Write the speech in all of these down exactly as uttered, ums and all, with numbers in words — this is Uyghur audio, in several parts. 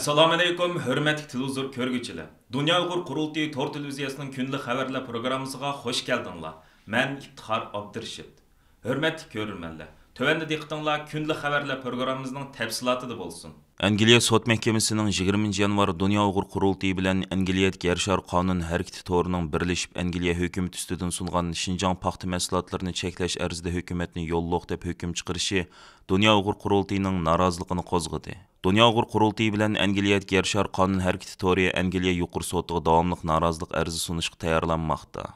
ئەسسالامۇئەلەيكۇم، ھۆرمەتلىك تېلېۋىزور كۆرگۈچىلەر! دۇنيا ئۇيغۇر قۇرۇلتىيى تور تېلېۋىزىيەسىنىڭ كۈندىلىك خەۋەرلەر پروگراممىسىغا خۇش كەلدىڭلار. مەن ئىپتىخار ئابدۇرېشىت. ھۆرمەتلىك كۆرۈرمەنلەر، تۆۋەندە دىققىتىڭلار كۈندىلىك خەۋەرلەر پروگراممىمىزنىڭ تەپسىلاتىدا بولسۇن. ئەنگلىيە سوت مەھكىمىسىنىڭ يىگىرمىنچى يانۋار دۇنيا ئۇيغۇر قۇرۇلتىيى بىلەن ئەنگلىيەدىكى يەر شارى قانۇن ھەرىكىتى تورىنىڭ بىرلىشىپ ئەنگلىيە ھۆكۈمىتى ئۈستىدىن سۇنغان شىنجاڭ پاختا مەھسۇلاتلىرىنى چەكلەش ئەرزىدە ھۆكۈمەتنى يوللۇق دەپ ھۆكۈم چىقىرىشى دۇنيا ئۇيغۇر قۇرۇلتىيىنىڭ نارازىلىقىنى قوزغىدى. دۇنيا ئۇيغۇر قۇرۇلتىيى بىلەن ئەنگلىيەدىكى يەر شارى قانۇن ھەرىكىتى تورى ئەنگلىيە يۇقىرى سوتىغا داۋاملىق نارازىلىق ئەرزى سۇنۇشقا تەييارلانماقتا.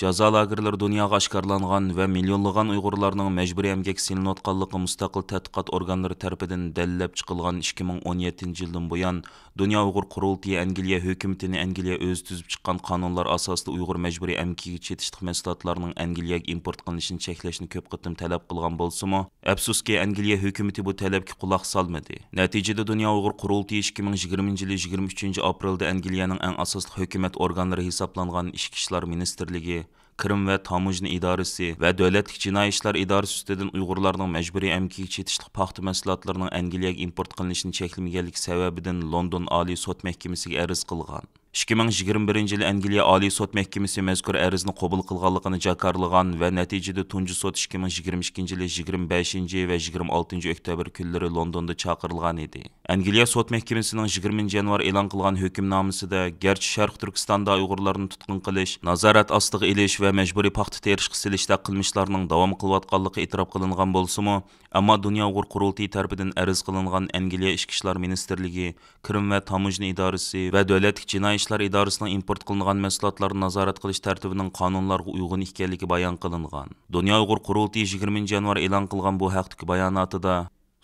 جازا لاگېرلىرى دۇنياغا ئاشكارىلانغان ۋە مىليونلىغان ئۇيغۇرلارنىڭ مەجبۇرىي ئەمگەككە سېلىنىۋاتقانلىقى مۇستەقىل تەتقىقات ئورگانلىرى تەرىپىدىن دەلىللەپ چىقىلغان ئىككى مىڭ ئون يەتتىنچى يىلدىن بۇيان، دۇنيا ئۇيغۇر قۇرۇلتىيى ئەنگلىيە ھۆكۈمىتىنى ئەنگلىيە ئۆزى تۈزۈپ چىققان قانۇنلار ئاساسىدا ئۇيغۇر مەجبۇرىي ئەمگىكىگە چېتىشلىق مەھسۇلاتلارنىڭ ئەنگلىيەگە ئىمپورت قىلىنىشىنى چەكلەشنى كۆپ قېتىم تەلەپ قىلغان بولسىمۇ، ئەپسۇسكى، ئەنگلىيە ھۆكۈمىتى بۇ تەلەپكە قۇلاق سالمىدى. نەتىجىدە، دۇنيا ئۇيغۇر قۇرۇلتىيى ئىككى مىڭ يىگىرمىنچى يىلى يىگىرمە ئۈچىنچى ئاپرېلدا ئەنگلىيەنىڭ ئەڭ ئاساسلىق ھۆكۈمەت ئورگانلىرى ھېسابلانغان ئىچكى ئىشلار مىنىستىرلىكى، كىرىم ۋە تاموژنا ئىدارىسى ۋە دۆلەتلىك جىنايى ئىشلار ئىدارىسى ئۈستىدىن ئۇيغۇرلارنىڭ مەجبۇرىي ئەمگىكىگە چېتىشلىق پاختا مەھسۇلاتلىرىنىڭ ئەنگلىيەگە ئىمپورت قىلىنىشىنى چەكلىمىگەنلىكى سەۋەبىدىن لوندون ئالىي سوت مەھكىمىسىگە ئەرز قىلغان. ئىككى مىڭ يىگىرمە بىرىنچى يىلى ئەنگلىيە ئالىي سوت مەھكىمىسى مەزكۇر ئەرزنى قوبۇل قىلغانلىقىنى جاكارلىغان ۋە نەتىجىدە تۇنجى سوت ئىككى مىڭ يىگىرمە ئىككىنچى يىلى يىگىرمە بەشىنچى ۋە يىگىرمە ئالتىنچى ئۆكتەبىر كۈنلىرى لوندوندا چاقىرىلغان ئىدى. ئەنگلىيە سوت مەھكىمىسىنىڭ يىگىرمىنچى يانۋار ئېلان قىلغان ھۆكۈمنامىسىدە، گەرچە شەرقىي تۈركىستاندا ئۇيغۇرلارنى تۇتقۇن قىلىش، نازارەت ئاستىغا ئېلىش ۋە مەجبۇرىي پاختا تېرىشقا سېلىشتەك قىلمىشلارنىڭ داۋام قىلىۋاتقانلىقى ئېتىراپ قىلىنغان بولسىمۇ، ئەمما دۇنيا ئۇيغۇر قۇرۇلتىيى تەرىپىدىن ئەرز قىلىنغان ئەنگلىيە ئىچكى ئىشلار مىنىستىرلىكى، كىرىم ۋە تاموژنا ئىدارىسى ۋە دۆلەتلىك جىنايى ئىشلار ئىدارىسىنىڭ ئىمپورت قىلىنغان مەھسۇلاتلارنى نازارەت قىلىش تەرتىپىنىڭ قانۇنلارغا ئۇيغۇن ئىكەنلىكى بايان قىلىنغان. دۇنيا ئۇيغۇر قۇرۇلتىيى يىگىرمىنچى يانۋار ئېلان قىلغان بۇ ھەقتىكى باياناتىدا،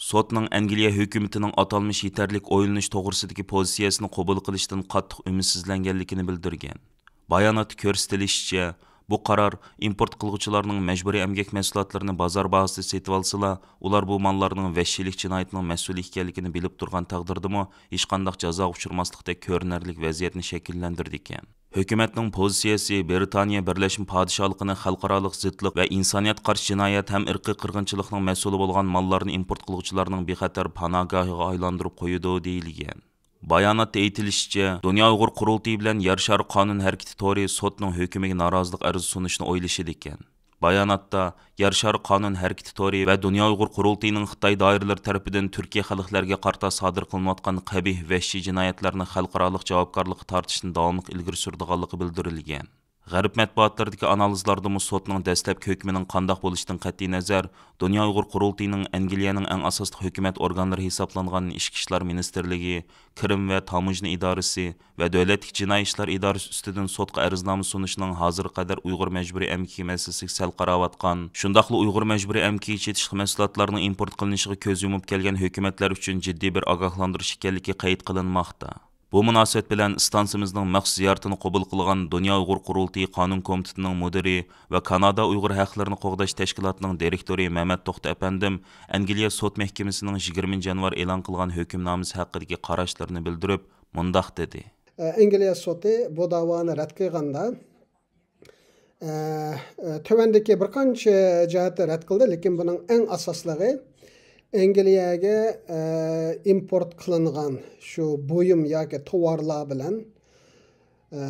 سوتنىڭ ئەنگلىيە ھۆكۈمىتىنىڭ ئاتالمىش يېتەرلىك ئويلىنىش توغرىسىدىكى پوزىتسىيەسىنى قوبۇل قىلىشتىن قاتتىق ئۈمىدسىزلەنگەنلىكىنى بىلدۈرگەن. باياناتتا كۆرسىتىلىشىچە، بۇ قارار ئىمپورت قىلغۇچىلارنىڭ مەجبۇرىي ئەمگەك مەھسۇلاتلىرىنى بازار باھاسىدا سېتىۋالسىلا، ئۇلار بۇ ماللارنىڭ ۋەھشىيلىك جىنايىتىنىڭ مەسئۇلى ئىكەنلىكىنى بىلىپ تۇرغان تەقدىردىمۇ، ھېچقانداق جازاغا ئۇچرىماسلىقتەك كۆرۈنەرلىك ۋەزىيەتنى شەكىللەندۈرىدىكەن. ھۆكۈمەتنىڭ پوزىتسىيەسى بىرىتانىيە بىرلەشمە پادىشاھلىقىنى خەلقئارالىق زىتلىق ۋە ئىنسانىيەتكە قارشى جىنايەت ھەم ئىرقىي قىرغىنچىلىقنىڭ مەسئۇلى بولغان ماللارنى ئىمپورت قىلغۇچىلارنىڭ بىخەتەر پاناھگاھىغا ئايلاندۇرۇپ قويىدۇ، دېيىلگەن. باياناتتا ئېيتىلىشىچە، دۇنيا ئۇيغۇر قۇرۇلتىيى بىلەن يەر شارى قانۇن ھەرىكىتى تورى سوتنىڭ ھۆكمىگە نارازىلىق ئەرزى سۇنۇشنى ئويلىشىدىكەن. باياناتتا، يەر شارى قانۇن ھەرىكىتى تورى ۋە دۇنيا ئۇيغۇر قۇرۇلتىيىنىڭ خىتاي دائىرىلىرى تەرىپىدىن تۈركىي خەلقلەرگە قارىتا سادىر قىلىنىۋاتقان قەبىھ، ۋەھشىي جىنايەتلەرنى خەلقئارالىق جاۋابكارلىققا تارتىشنى داۋاملىق ئىلگىرى سۈرىدىغانلىقى بىلدۈرۈلگەن. غەرب مەتبۇئاتلىرىدىكى ئانالىزلاردىمۇ سوتنىڭ دەسلەپكى ھۆكمىنىڭ قانداق بولۇشىدىن قەتئىينەزەر، دۇنيا ئۇيغۇر قۇرۇلتىيىنىڭ ئەنگلىيەنىڭ ئەڭ ئاساسلىق ھۆكۈمەت ئورگانلىرى ھېسابلانغان ئىچكى ئىشلار مىنىستىرلىكى، كىرىم ۋە تاموژنا ئىدارىسى ۋە دۆلەتلىك جىنايى ئىشلار ئىدارىسى ئۈستىدىن سوتقا ئەرزنامە سۇنۇشنىڭ ھازىرغا قەدەر ئۇيغۇر مەجبۇرىي ئەمگىكى مەسىلىسىگە سەل قاراۋاتقان، شۇنداقلا ئۇيغۇر مەجبۇرىي ئەمگىكىگە چېتىشلىق مەھسۇلاتلارنىڭ ئىمپورت قىلىنىشىغا كۆز يۇمۇپ كەلگەن ھۆكۈمەتلەر ئۈچۈن جىددىي بىر ئاگاھلاندۇرۇش ئىكەنلىكى قەيت قىلىنماقتا. بۇ مۇناسىۋەت بىلەن ئىستانسىمىزنىڭ مەخسۇس زىيارىتىنى قوبۇل قىلغان دۇنيا ئۇيغۇر قۇرۇلتىيى قانۇن كومىتېتىنىڭ مۇدىرى ۋە كانادا ئۇيغۇر ھەقلىرىنى قوغداش تەشكىلاتىنىڭ دىرېكتورى مەمەت توختى ئەپەندىم ئەنگلىيە سوت مەھكىمىسىنىڭ يىگىرمىنچى يانۋار ئېلان قىلغان ھۆكۈمنامىسى ھەققىدىكى قاراشلىرىنى بىلدۈرۈپ، مۇنداق دېدى. ئەنگلىيە سوتى بۇ داۋانى رەت قىلغاندا، ئە، ئە، تۆۋەندىكى بىر قانچە جەھەتتە رەت قىلدى، لېكىن بۇنىڭ ئەڭ ئاساسلىقى ئەنگلىيەگە، ئە، ئىمپورت قىلىنغان شۇ بۇيۇم ياكى توۋارلار بىلەن، ئە،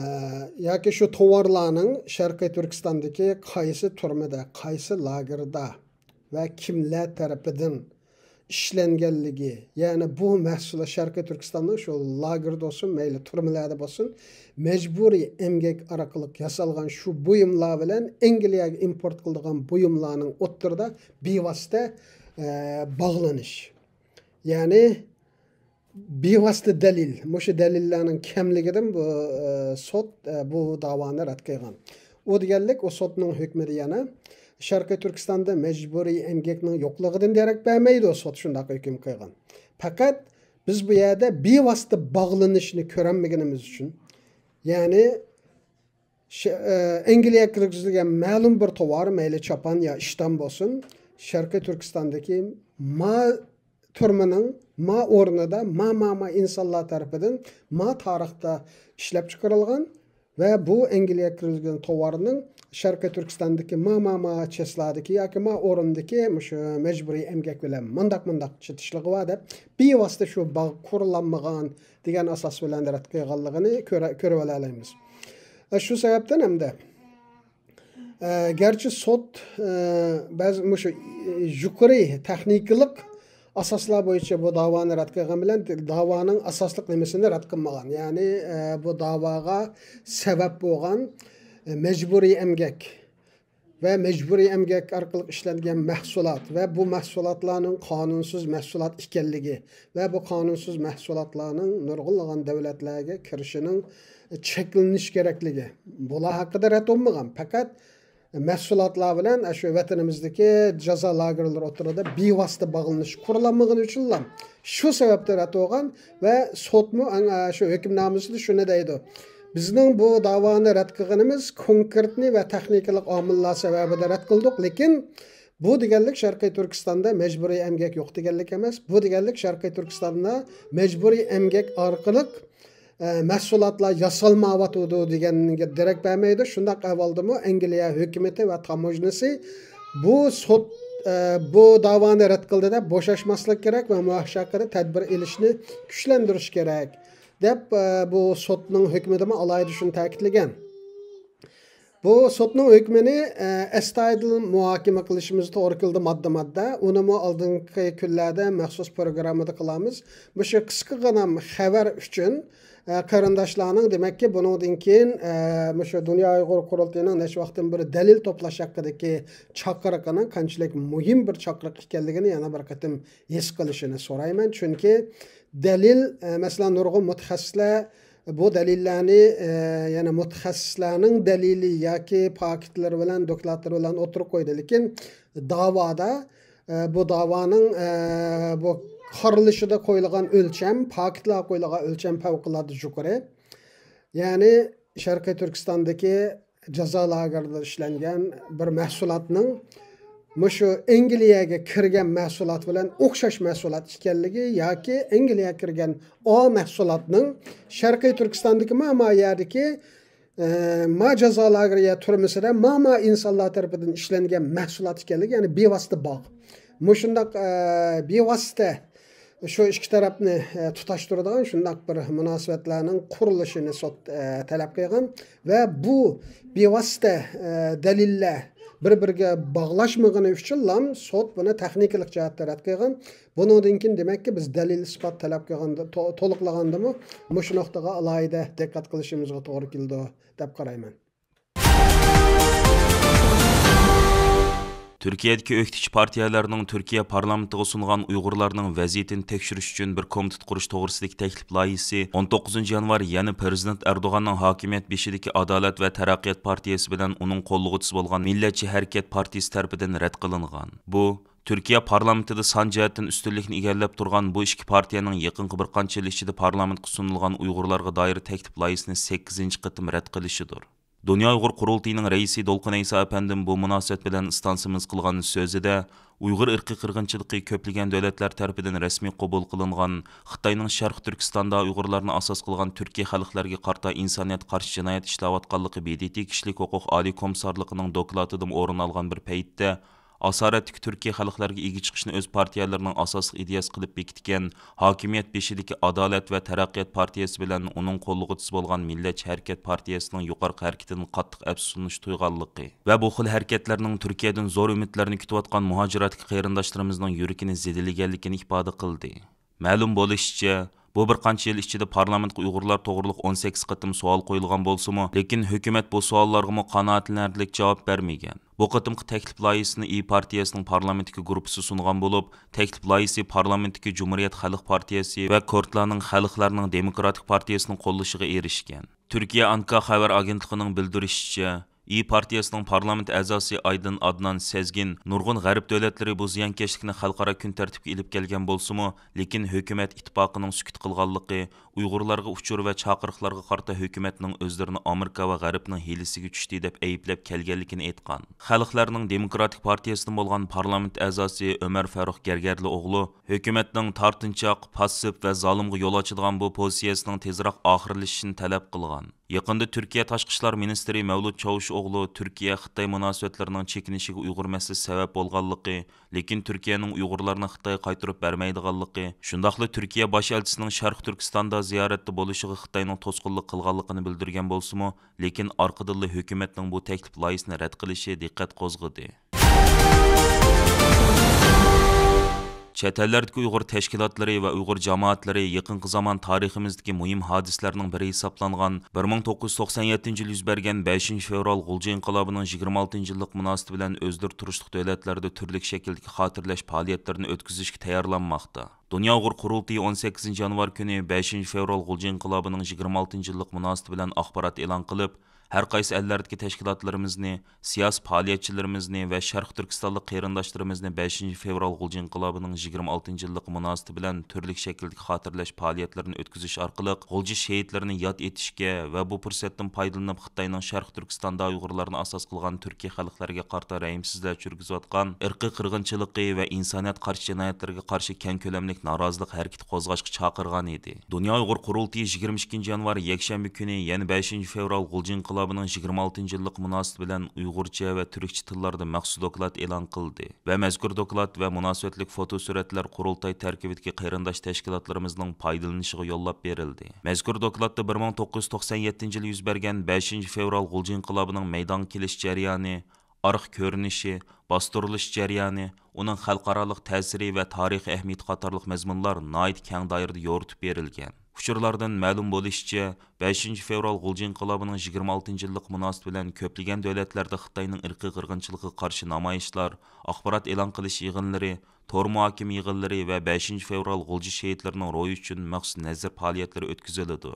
ياكى شۇ توۋارلارنىڭ شەرقىي تۈركىستاندىكى قايسى تۈرمىدە، قايسى لاگېردا ۋە كىملەر تەرىپىدىن ئىشلەنگەنلىكى، يەنى بۇ مەھسۇلات شەرقىي تۈركىستاننىڭ شۇ لاگېردا بولسۇن، مەيلى تۈرمىلەردە بولسۇن، مەجبۇرىي ئەمگەك ئارقىلىق ياسالغان شۇ بۇيۇملار بىلەن ئەنگلىيەگە ئىمپورت قىلىدىغان بۇيۇملارنىڭ ئوتتۇرىدا بىۋاسىتە، ئە، باغلىنىش. يەنى بىۋاسىتە دەلىل، مۇشۇ دەلىللەرنىڭ كەملىكىدىن بۇ، ئە، سوت، ئە، بۇ داۋانى رەت قىلغان. ئۇ دېگەنلىك، ئۇ سوتنىڭ ھۆكمىدە يەنە شەرقىي تۈركىستاندا مەجبۇرىي ئەمگەكنىڭ يوقلۇقىدىن دېرەك بەرمەيدۇ، سوت شۇنداق ھۆكۈم قىلغان. پەقەت بىز بۇ يەردە بىۋاسىتە باغلىنىشنى كۆرەلمىگىنىمىز ئۈچۈن، يەنى ش-، ئە، ئەنگلىيەگە كىرگۈزۈلگەن مەلۇم بىر توۋار، مەيلى چاپان يا ئىشتان بولسۇن، شەرقىي تۈركىستاندىكى ما تۈرمىنىڭ ما ئورنىدا ما، ما، ما ئىنسانلار تەرىپىدىن ما تارىختا ئىشلەپچىقىرىلغان، ۋە بۇ ئەنگلىيەگە كىرگۈزگەن توۋارنىڭ شەرقىي تۈركىستاندىكى ما، ما، ما چېسلادىكى ياكى ما ئورۇندىكى مۇشۇ مەجبۇرىي ئەمگەك بىلەن مۇنداق، مۇنداق چېتىشلىقى بار دەپ، بىۋاسىتە شۇ باغ قۇرۇلالمىغان دېگەن ئاساس بىلەن رەت قىلغانلىقىنى كۆرە-، كۆرۈۋالالايمىز. ئە، شۇ سەۋەبتىن ھەمدە، ئە، گەرچە سوت، ئە، بەزى مۇشۇ، ئە، يۇقىرى تېخنىكىلىق ئاساسلار بويىچە بۇ داۋانى رەت قىلغان بىلەن داۋانىڭ ئاساسلىق نېمىسىنى رەت قىلمىغان. يەنى، ئە، بۇ داۋاغا سەۋەب بولغان، ئە، مەجبۇرىي ئەمگەك ۋە مەجبۇرىي ئەمگەك ئارقىلىق ئىشلەنگەن مەھسۇلات ۋە بۇ مەھسۇلاتلارنىڭ قانۇنسىز مەھسۇلات ئىكەنلىكى ۋە بۇ قانۇنسىز مەھسۇلاتلارنىڭ نۇرغۇنلىغان دۆلەتلەرگە كىرىشىنىڭ چەكلىنىش كېرەكلىكى، بۇلار ھەققىدە رەت بولمىغان. پەقەت مەھسۇلاتلار بىلەن شۇ ۋەتىنىمىزدىكى جازا لاگېرلىرى ئوتتۇرىدا بىۋاسىتە باغلىنىش قۇرۇلالمىغىنى ئۈچۈنلا شۇ سەۋەبتىن رەت بولغان ۋە سوتمۇ ئەڭ، شۇ ھۆكۈمنامىسىدا شۇنى دەيدۇ. بىزنىڭ بۇ داۋانى رەت قىلغىنىمىز كونكرېتنى ۋە تېخنىكىلىق ئامىللار سەۋەبىدە رەت قىلدۇق، لېكىن بۇ دېگەنلىك شەرقىي تۈركىستاندا مەجبۇرىي ئەمگەك يوق دېگەنلىك ئەمەس. بۇ دېگەنلىك شەرقىي تۈركىستاندا مەجبۇرىي ئەمگەك ئارقىلىق، ئە، مەھسۇلاتلار ياسالمايۋاتىدۇ دېگەنگە دېرەك بەرمەيدۇ. شۇنداق ئەھۋالدىمۇ ئەنگلىيە ھۆكۈمىتى ۋە تاموژنىسى بۇ سوت، ئە، بۇ داۋانى رەت قىلدى دەپ بوشاشماسلىق كېرەك ۋە مۇشۇ ھەققىدە تەدبىر ئېلىشنى كۈچلەندۈرۈش كېرەك، دەپ، ئە، بۇ سوتنىڭ ھۆكمىدىمۇ ئالاھىدە شۇنى تەكىتلىگەن. بۇ سوتنىڭ ھۆكمىنى، ئە، ئەستايىدىل مۇھاكىمە قىلىشىمىز توغرا كېلىدۇ ماددا-ماددا. ئۇنىمۇ ئالدىنقى كۈنلەردە مەخسۇس پروگراممىدا قىلارمىز. مۇشۇ قىسقىغىنە خەۋەر ئۈچۈن، ئە، قېرىنداشلارنىڭ، دېمەككى، بۇنىڭدىن كېيىن، ئە، مۇشۇ دۇنيا ئۇيغۇر قۇرۇلتىيىنىڭ نەچچە ۋاقىتتىن بېرى دەلىل توپلاش ھەققىدىكى چاقىرىقىنىڭ قانچىلىك مۇھىم بىر چاقىرىق ئىكەنلىكىنى يەنە بىر قېتىم ھېس قىلىشىنى سورايمەن. چۈنكى دەلىل، ئە، مەسىلەن، نۇرغۇن مۇتەخەسسىسلەر بۇ دەلىللەرنى، ئە، يەنە مۇتەخەسسىسلەرنىڭ دەلىلى ياكى پاكىتلىرى بىلەن، دوكلاتلىرى بىلەن ئوتتۇرىغا قويدى. لېكىن داۋادا، ئە، بۇ داۋانىڭ، ئە، بۇ قارىلىشىدا قويۇلغان ئۆلچەم، پاكىتلارغا قويۇلغان ئۆلچەم پەۋقۇلئاددە يۇقىرى. يەنى شەرقىي تۈركىستاندىكى جازا لاگېرىدا ئىشلەنگەن بىر مەھسۇلاتنىڭ مۇشۇ ئەنگلىيەگە كىرگەن مەھسۇلات بىلەن ئوخشاش مەھسۇلات ئىكەنلىكى ياكى ئەنگلىيەگە كىرگەن ئا مەھسۇلاتنىڭ شەرقىي تۈركىستاندىكى ما، ما يەردىكى، ئە، ما جازا لاگېرى يا تۈرمىسىدە ما، ما ئىنسانلار تەرىپىدىن ئىشلەنگەن مەھسۇلات ئىكەنلىكى، يەنى بىۋاسىتە باغ. مۇشۇنداق، ئە، بىۋاسىتە شۇ ئىككى تەرەپنى، ئە، تۇتاشتۇرىدىغان شۇنداق بىر مۇناسىۋەتلەرنىڭ قۇرۇلۇشىنى سوت، ئە، تەلەپ قىلغان ۋە بۇ بىۋاسىتە، ئە، دەلىللەر بىر-بىرىگە باغلاشمىغىنى ئۈچۈنلا سوت بۇنى تېخنىكىلىق جەھەتتە رەت قىلغان. بۇنىڭدىن كېيىن، دېمەككى، بىز دەلىل ئىسپات تەلەپ قىلغاندا، تو-، تولۇقلىغاندىمۇ مۇشۇ نۇقتىغا ئالاھىدە دىققەت قىلىشىمىزغا توغرا كېلىدۇ دەپ قارايمەن. تۈركىيەدىكى ئۆكتىچى پارتىيەلەرنىڭ تۈركىيە پارلامېنتىغا سۇنغان ئۇيغۇرلارنىڭ ۋەزىيىتىنى تەكشۈرۈش ئۈچۈن بىر كومىتېت قۇرۇش توغرىسىدىكى تەكلىپ لايىھىسى ئون توققۇزىنچى يانۋار يەنە پىرېزىدېنت ئەردوغاننىڭ ھاكىمىيەت بېشىدىكى ئادالەت ۋە تەرەققىيات پارتىيەسى بىلەن ئۇنىڭ قوللىغۇچىسى بولغان مىللەتچى ھەرىكەت پارتىيەسى تەرىپىدىن رەت قىلىنغان. بۇ، تۈركىيە پارلامېنتىدا سان جەھەتتىن ئۈستۈنلۈكنى ئىگىلەپ تۇرغان بۇ ئىككى پارتىيەنىڭ يېقىنقى بىر قانچە يىل ئىچىدە پارلامېنتقا سۇنۇلغان ئۇيغۇرلارغا دائىر تەكلىپ لايىھىسىنى سەككىزىنچى قېتىم رەت قىلىشىدۇر. دۇنيا ئۇيغۇر قۇرۇلتىيىنىڭ رەئىسى دولقۇن ئەيسا ئەپەندىم بۇ مۇناسىۋەت بىلەن ئىستانسىمىز قىلغان سۆزىدە، ئۇيغۇر ئىرقىي قىرغىنچىلىقى كۆپلىگەن دۆلەتلەر تەرىپىدىن رەسمىي قوبۇل قىلىنغان خىتاينىڭ شەرقىي تۈركىستاندا ئۇيغۇرلارنى ئاساس قىلغان تۈركىي خەلقلەرگە قارىتا ئىنسانىيەتكە قارشى جىنايەت ئىشلەۋاتقانلىقى ب د ت كىشىلىك ھوقۇق ئالىي كومىسسارلىقىنىڭ دوكلاتىدىمۇ ئورۇن ئالغان بىر پەيتتە، ئاسارەتتىكى تۈركىي خەلقلەرگە ئىگە چىقىشنى ئۆز پارتىيەلىرىنىڭ ئاساسلىق ئىدىيەسى قىلىپ بېكىتكەن ھاكىمىيەت بېشىدىكى ئادالەت ۋە تەرەققىيات پارتىيەسى بىلەن ئۇنىڭ قوللىغۇچىسى بولغان مىللەتچى ھەرىكەت پارتىيەسىنىڭ يۇقىرىقى ھەرىكىتىدىن قاتتىق ئەپسۇسلىنىش تۇيغانلىقى ۋە بۇ خىل ھەرىكەتلەرنىڭ تۈركىيەدىن زور ئۈمىدلەرنى كۈتۈۋاتقان مۇھاجىرەتتىكى قېرىنداشلىرىمىزنىڭ يۈرىكىنى زېدىلىگەنلىكىنى ئىپادە قىلدى. مەلۇم بولۇشىچە، بۇ بىر قانچە يىل ئىچىدە پارلامېنتقا ئۇيغۇرلار توغرۇلۇق ئون سەككىز قېتىم سوئال قويۇلغان بولسىمۇ، لېكىن ھۆكۈمەت بۇ سوئاللارغىمۇ قانائەتلىنەرلىك جاۋاب بەرمىگەن. بۇ قېتىمقى تەكلىپ لايىھىسىنى ئىيى پارتىيەسىنىڭ پارلامېنتتىكى گۇرۇپپىسى سۇنغان بولۇپ، تەكلىپ لايىھىسى پارلامېنتتىكى جۇمھۇرىيەت خەلق پارتىيەسى ۋە كۇردلارنىڭ خەلقلەرنىڭ دېموكراتىك پارتىيەسىنىڭ قوللىشىغا ئېرىشكەن. تۈركىيە ئانكا خەۋەر ئاگېنتلىقىنىڭ بىلدۈرۈشىچە، ئىيى پارتىيەسىنىڭ پارلامېنت ئەزاسى ئايدىن ئادنان سەزگىن نۇرغۇن غەرب دۆلەتلىرى بۇ زىيانكەشلىكنى خەلقئارا كۈن تەرتىپكە ئېلىپ كەلگەن بولسىمۇ، لېكىن ھۆكۈمەت ئىتتىپاقىنىڭ سۈكۈت قىلغانلىقى، ئۇيغۇرلارغا ئۇچۇر ۋە چاقىرىقلارغا قارىتا ھۆكۈمەتنىڭ ئۆزلىرىنى ئامېرىكا ۋە غەربنىڭ ھىيلىسىگە چۈشتى دەپ ئەيىبلەپ كەلگەنلىكىنى ئېيتقان. خەلقلەرنىڭ دېموكراتىك پارتىيەسىدىن بولغان پارلامېنت ئەزاسى ئۆمەر فاروق گەرگەرلى ئوغلۇ ھۆكۈمەتنىڭ تارتىنچاق، پاسسىپ ۋە زالىمغا يول ئاچىدىغان بۇ پوزىتسىيەسىنىڭ تېزراق ئاخىرلىشىشىنى تەلەپ قىلغان. يېقىندا تۈركىيە تاشقى ئىشلار مىنىستىرى مەۋلۇت چاۋۇشئوغلۇ تۈركىيە خىتاي مۇناسىۋەتلىرىنىڭ چېكىنىشىگە ئۇيغۇر مەسىلىسى سەۋەب بولغانلىقى، لېكىن تۈركىيەنىڭ ئۇيغۇرلارنى خىتايغا قايتۇرۇپ بەرمەيدىغانلىقى، شۇنداقلا تۈركىيە باش ئەلچىسىنىڭ شەرقىي تۈركىستاندا زىيارەتتە بولۇشىغا خىتاينىڭ توسقۇنلۇق قىلغانلىقىنى بىلدۈرگەن بولسىمۇ، لېكىن ئارقىدىنلا ھۆكۈمەتنىڭ بۇ تەكلىپ لايىھىسىنى رەت قىلىشى دىققەت قوزغىدى. چەت ئەللەردىكى ئۇيغۇر تەشكىلاتلىرى ۋە ئۇيغۇر جامائەتلىرى يېقىنقى زامان تارىخىمىزدىكى مۇھىم ھادىسىلەرنىڭ بىرى ھېسابلانغان بىر مىڭ توققۇز يۈز توقسان يەتتىنچى يىل يۈز بەرگەن بەشىنچى فېۋرال غۇلجا ئىنقىلابىنىڭ يىگىرمە ئالتىنچى يىللىق مۇناسىۋىتى بىلەن ئۆزلىرى تۇرۇشلۇق دۆلەتلەردە تۈرلۈك شەكىلدىكى خاتىرىلەش پائالىيەتلىرىنى ئۆتكۈزۈشكە تەييارلانماقتا. دۇنيا ئۇيغۇر قۇرۇلتىيى ئون سەككىزىنچى يانۋار كۈنى بەشىنچى فېۋرال غۇلجا ئىنقىلابىنىڭ يىگىرمە ئالتىنچى يىللىق مۇناسىۋىتى بىلەن ئاخبارات ئېلان قىلىپ، ھەر قايسى ئەللەردىكى تەشكىلاتلىرىمىزنى، سىياسىي پائالىيەتچىلىرىمىزنى ۋە شەرقىي تۈركىستانلىق قېرىنداشلىرىمىزنى بەشىنچى فېۋرال غۇلجا ئىنقىلابىنىڭ يىگىرمە ئالتىنچى يىللىقى مۇناسىۋىتى بىلەن تۈرلۈك شەكىلدىكى خاتىرىلەش پائالىيەتلىرىنى ئۆتكۈزۈش ئارقىلىق غۇلجا شېھىتلىرىنى ياد ئېتىشكە ۋە بۇ پۇرسەتتىن پايدىلىنىپ خىتاينىڭ شەرقىي تۈركىستاندا ئۇيغۇرلارنى ئاساس قىلغان تۈركىي خەلقلەرگە قارىتا رەھىمسىزلەرچە يۈرگۈزۈۋاتقان ئىرقىي قىرغىنچىلىقى ۋە ئىنسانىيەتكە قارشى جىنايەتلىرىگە قارشى كەڭ كۆلەملىك نارازىلىق ھەرىكىتى قوزغاشقا چاقىرغان ئىدى. دۇنيا ئۇيغۇر قۇرۇلتىيى يىگىرمە ئىككىنچى يانۋار يەكشەنبە كۈنى، يەنى بەشىنچى فېۋرال غۇلجا ئىنقىلابىنىڭ يىگىرمە ئالتىنچى يىللىق مۇناسىۋىتى بىلەن ئۇيغۇرچە ۋە تۈركچە تىللاردا مەخسۇس دوكلات ئېلان قىلدى ۋە مەزكۇر دوكلات ۋە مۇناسىۋەتلىك فوتوسۈرەتلەر قۇرۇلتاي تەركىبىدىكى قېرىنداش تەشكىلاتلىرىمىزنىڭ پايدىلىنىشىغا يوللاپ بېرىلدى. مەزكۇر دوكلاتتا بىر مىڭ توققۇز يۈز توقسان يەتتىنچى يىلى يۈز بەرگەن بەشىنچى فېۋرال غۇلجا ئىنقىلابىنىڭ مەيدانغا كېلىش جەريانى، ئارقا كۆرۈنۈشى، باستۇرۇلۇش جەريانى، ئۇنىڭ خەلقئارالىق تەسىرى ۋە تارىخىي ئەھمىيىتى قاتارلىق مەزمۇنلار ناھايىتى كەڭ دائىرىدە يورۇتۇپ بېرىلگەن. ئۇچۇرلاردىن مەلۇم بولۇشىچە، بەشىنچى فېۋرال غۇلجا ئىنقىلابىنىڭ يىگىرمە ئالتىنچى يىللىق مۇناسىۋىتى بىلەن كۆپلىگەن دۆلەتلەردە خىتاينىڭ ئىرقىي قىرغىنچىلىقىغا قارشى نامايىشلار، ئاخبارات ئېلان قىلىش يىغىنلىرى، تور مۇھاكىمە يىغىنلىرى ۋە بەشىنچى فېۋرال غۇلجا شېھىتلىرىنىڭ روھى ئۈچۈن مەخسۇس نەزىر پائالىيەتلىرى ئۆتكۈزۈلىدۇ.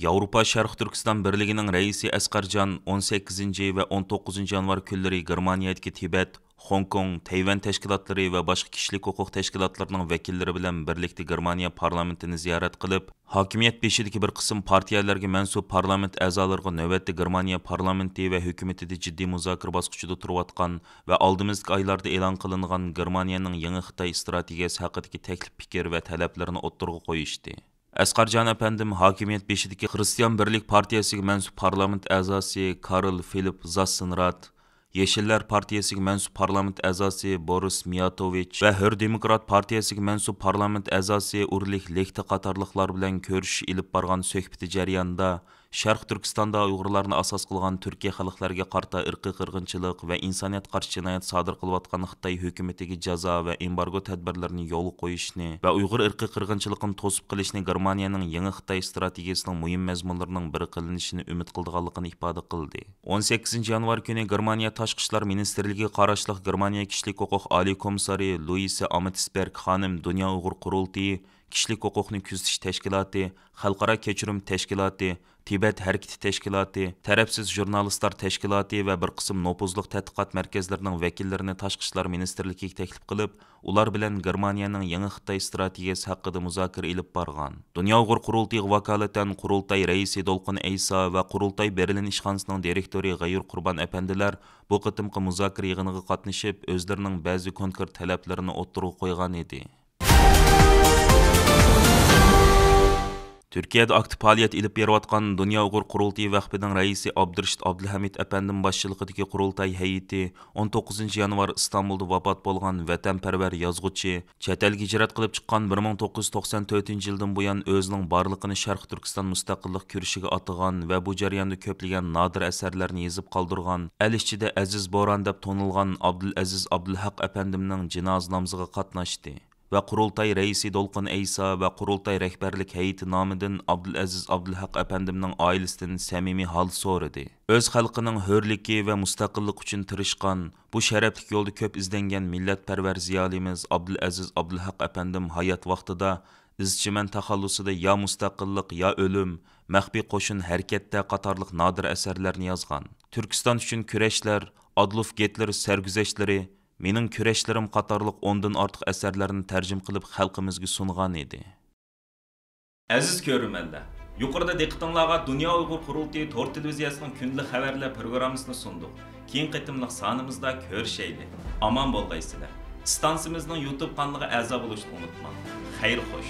ياۋروپا شەرقىي تۈركىستان بىرلىكىنىڭ رەئىسى ئەسقەرجان ئون سەككىزىنچى ۋە ئون توققۇزىنچى يانۋار كۈنلىرى گېرمانىيەدىكى تىبەت، خوڭكوڭ، تەيۋەن تەشكىلاتلىرى ۋە باشقا كىشىلىك ھوقۇق تەشكىلاتلىرىنىڭ ۋەكىللىرى بىلەن بىرلىكتە گېرمانىيە پارلامېنتىنى زىيارەت قىلىپ، ھاكىمىيەت بېشىدىكى بىر قىسىم پارتىيەلەرگە مەنسۇپ پارلامېنت ئەزالىرىغا نۆۋەتتە گېرمانىيە پارلامېنتى ۋە ھۆكۈمىتىدە جىددىي مۇزاكىرە باسقۇچىدا تۇرۇۋاتقان ۋە ئالدىمىزدىكى ئايلاردا ئېلان قىلىنغان گېرمانىيەنىڭ يېڭى خىتاي ئىستراتېگىيەسى ھەققىدىكى تەكلىپ پىكىر ۋە تەلەپلىرىنى ئوتتۇرىغا قويۇشتى. ئەسقەرجان ئەپەندىم ھاكىمىيەت بېشىدىكى خىرىستىيان بىرلىك پارتىيەسىگە مەنسۇپ پارلامېنت ئەزاسى كارل فىلىپ زاسسېنرات، يېشىللار پارتىيەسىگە مەنسۇپ پارلامېنت ئەزاسى بورىس مىياتوۋىچ ۋە ھۆر دېموكرات پارتىيەسىگە مەنسۇپ پارلامېنت ئەزاسى ئۇرلىھ لېھتە قاتارلىقلار بىلەن كۆرۈشۈش ئېلىپ بارغان سۆھبىتى جەريانىدا، شەرقىي تۈركىستاندا ئۇيغۇرلارنى ئاساس قىلغان تۈركىي خەلقلەرگە قارىتا ئىرقىي قىرغىنچىلىق ۋە ئىنسانىيەتكە قارشى جىنايەت سادىر قىلىۋاتقان خىتاي ھۆكۈمىتىگە جازا ۋە ئېمبارگو تەدبىرلىرىنى يولغا قويۇشنى ۋە ئۇيغۇر ئىرقىي قىرغىنچىلىقىنى توسۇپ قېلىشنى گېرمانىيەنىڭ يېڭى خىتاي ئىستراتېگىيەسىنىڭ مۇھىم مەزمۇنلىرىنىڭ بىرى قىلىنىشىنى ئۈمىد قىلىدىغانلىقىنى ئىپادە قىلدى. ئون سەككىزىنچى يانۋار كۈنى گېرمانىيە تاشقى ئىشلار مىنىستىرلىكىگە قاراشلىق گېرمانىيە كىشىلىك ھوقۇق ئالىي كومىسسارى لۇئىسە ئامېتسبېرگ خانىم دۇنيا ئۇيغۇر قۇرۇلتىيى، كىشىلىك ھوقۇقنى كۆزىتىش تەشكىلاتى، خەلقئارا كەچۈرۈم تەشكىلاتى، تىبەت ھەرىكىتى تەشكىلاتى، تەرەپسىز ژۇرنالىستلار تەشكىلاتى ۋە بىر قىسىم نوپۇزلۇق تەتقىقات مەركەزلىرىنىڭ ۋەكىللىرىنى تاشقى ئىشلار مىنىستىرلىكىگە تەكلىپ قىلىپ، ئۇلار بىلەن گېرمانىيەنىڭ يېڭى خىتاي ئىستراتېگىيەسى ھەققىدە مۇزاكىرە ئېلىپ بارغان. دۇنيا ئۇيغۇر قۇرۇلتىيىغا ۋاكالىتەن قۇرۇلتاي رەئىسى دولقۇن ئەيسا ۋە قۇرۇلتاي بېرلىن ئىشخانىسىنىڭ دىرېكتورى غەيۇر قۇربان ئەپەندىلەر بۇ قېتىمقى مۇزاكىرە يىغىنىغا قاتنىشىپ، ئۆزلىرىنىڭ بەزى كونكرېت تەلەپلىرىنى ئوتتۇرىغا قويغان ئىدى. تۈركىيەدە ئاكتىپ پائالىيەت ئېلىپ بېرىۋاتقان دۇنيا ئۇيغۇر قۇرۇلتىيى ۋەقپىنىڭ رەئىسى ئابدۇرېشىت ئابدۇلھەمىد ئەپەندىم باشچىلىقىدىكى قۇرۇلتاي ھەيئىتى ئون توققۇزىنچى يانۋار ئىستانبۇلدا ۋاپات بولغان ۋەتەنپەرۋەر يازغۇچى، چەت ئەلگە ھىجرەت قىلىپ چىققان بىر مىڭ توققۇز يۈز توقسان تۆتىنچى يىلدىن بۇيان ئۆزىنىڭ بارلىقىنى شەرقىي تۈركىستان مۇستەقىللىق كۈرىشىگە ئاتىغان ۋە بۇ جەرياندا كۆپلىگەن نادىر ئەسەرلەرنى يېزىپ قالدۇرغان، ئەل ئىچىدە ئەزىز بوران دەپ تونۇلغان ئابدۇلئەزىز ئابدۇلھەق ئەپەندىمنىڭ جىنازا نامىزىغا قاتناشتى. ۋە قۇرۇلتاي رەئىسى دولقۇن ئەيسا ۋە قۇرۇلتاي رەھبەرلىك ھەيئىتى نامىدىن ئابدۇلئەزىز ئابدۇلھەق ئەپەندىمنىڭ ئائىلىسىدىن سەمىمىي ھال سورىدى. ئۆز خەلقىنىڭ ھۆرلۈكى ۋە مۇستەقىللىقى ئۈچۈن تىرىشقان، بۇ شەرەپلىك يولدا كۆپ ئىزدەنگەن مىللەتپەرۋەر زىيالىيىمىز ئابدۇلئەزىز ئابدۇلھەق ئەپەندىم ھايات ۋاقتىدا ئىزچىمەن تەخەللۇسىدا يا مۇستەقىللىق يا ئۆلۈم، مەخپىي قوشۇن ھەرىكەتتە قاتارلىق نادىر ئەسەرلەرنى يازغان. تۈركىستان ئۈچۈن كۈرەشلەر، ئادولف گىتلېر سەرگۈزەشتلىرى، مېنىڭ كۈرەشلىرىم قاتارلىق ئوندىن ئارتۇق ئەسەرلەرنى تەرجىمە قىلىپ خەلقىمىزگە سۇنغان ئىدى. ئەزىز كۆرۈرمەنلەر، يۇقىرىدا دىققىتىڭلارغا دۇنيا ئۇيغۇر قۇرۇلتىيى تور تېلېۋىزىيەسىنىڭ كۈندىلىك خەۋەرلەر پروگراممىسىنى سۇندۇق. كېيىنكى قېتىملىق سانىمىزدا كۆرۈشەيلى. ئامان بولغايسىلەر. ئىستانسىمىزنىڭ يۇتۇب قانىلىغا ئەزا بولۇشنى ئۇنتۇماڭ. خەير خوش.